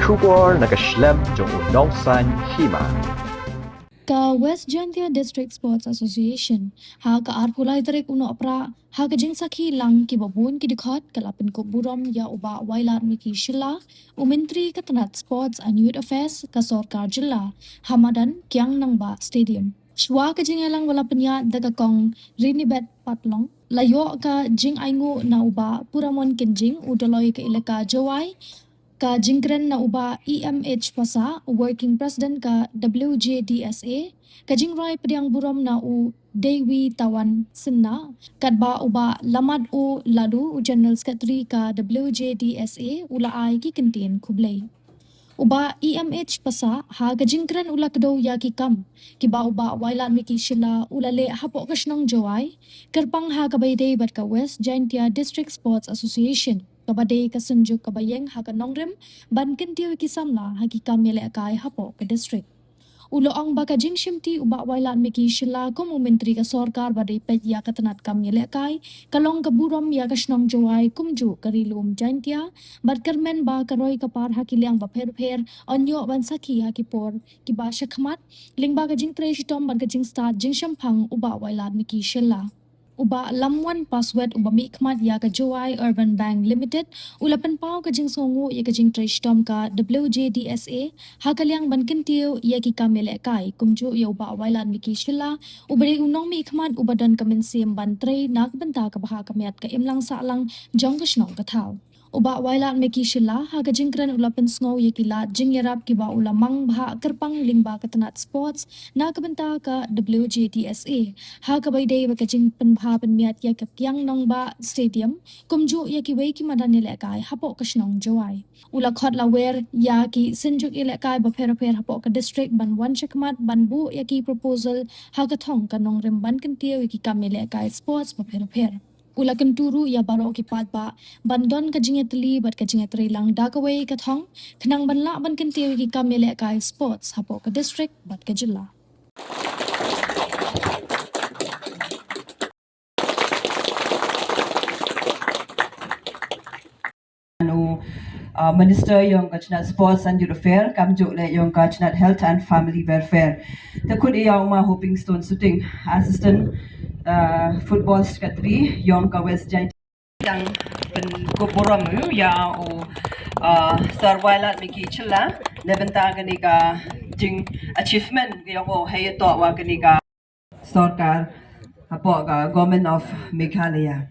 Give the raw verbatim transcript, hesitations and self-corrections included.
Khubor na ka shlem jong u Nongsaiñ Hima. Ka West Jaintia District Sports Association ha ka arphew lai tarik u Nohprah ha ka jingsakhi lang kiba bun ki dkhot ka la pynkup burom ïa u Bah Wailadmiki Shylla, u Myntri ka tnat Sports and Youth Affairs ka sorkar jylla, ha madan Kiang Nangbah Stadium. Shuwa ka jingïalang ba la pynïaid da ka Kong Rinibet Patlong, la ïoh ka jingainguh na u Bah Puramon Kynjing, u Dolloi ka Elaka Jowai, ka jingkren na u Bah E M H Passah, u Working President ka W J D S A, ka jingrwai pdiang burom na u Deiwi Tawan Synna, katba u Bah Lamado Laloo, u General Secretary ka W J D S A, u la ai ki kyntien khublei. U Bah E M H Passah ha ka jingkren u la kdew ïa ki kam kiba u Bah Wailadmiki Shylla u la leh hapoh ka shnong Jowai, kyrpang ha kaba ïadei bad ka West Jaintia District Sports Association, kaba dei ka synjuk kaba ïeng ha ka nongrim ban kyntiew ïa ki samla ha ki kam ïalehkai hapoh ka district. U la ong ba ka jingshimti u Bah Wailadmiki Shylla kum u Myntri ka sorkar ba dei peit ïa ka tnat kam ïalehkai ka long ka burom ïa ka shnong Jowai kumjuh ka Ri Lum Jaintia, bad kyrmen ba ka roi ka par ha ki liang bapher bapher yn ïoh ban sakhi ha ki por kiba shakhmat, lyngba ka jingtrei shitom bad ka jingstad jingshemphang u Bah Wailadmiki Shylla. U Bah Lamwan Paswet, uba mihkhmat ïa ka Jowai Urban Bank Limited, u la pynpaw ka jingsngewnguh ïa ka jingtrei shitom ka W J D S A ha ka liang ban kyntiew ïa ki kam ïalehkai, kumjuh ïa u Bah Wailadmiki Shylla, uba dei u nongmihkhmat uba don ka mynsiem ban trei na ka bynta ka bha ka miat ka imlang sahlang jong ka shnong ka thaw. U Bah Wailadmiki Shylla ha ka jingkren u la pynsngew ïa ki lad jingïarap kiba u la mang bha kyrpang lyngba ka tnat sports na ka bynta ka W J D S A, ha kaba ïadei bad ka jingpynbha pynmiat ïa ka Kiang Nangbah Stadium, kumjuh ïa kiwei ki madan ïalehkai hapoh ka shnong Jowai. U la khot la wer ïa ki synjuk ïalehkai bapher bapher hapoh ka district ban wan shakhmat ban buh ïa ki proposal ha ka thong ka nongrim ban kyntiew ïa ki kam ïalehkai sports bapher bapher. U la kyntu ruh ïa baroh ki paidbah ban don ka jingïatylli bad ka jingïatreilang da kawei ka thong, khnang ban lah ban kyntiew ïa ki kam ïalehkai sports hapoh ka district bad ka jylla. U, uh, Minister ïong ka chnat Sports and Youth Affairs, kamjuh leh ïong ka chnat Health and Family Welfare. Te kut ïa u ma Hoping Stone Suting, Assistant, uh, Football Secretary ïong ka West Jaintia. Dang pynkup burom ïa u, uh, Sir Wailadmiki Shylla na bynta kane ka jing achievement ïong u hei to wa kane ka sorkar hapoh ka Government of Meghalaya.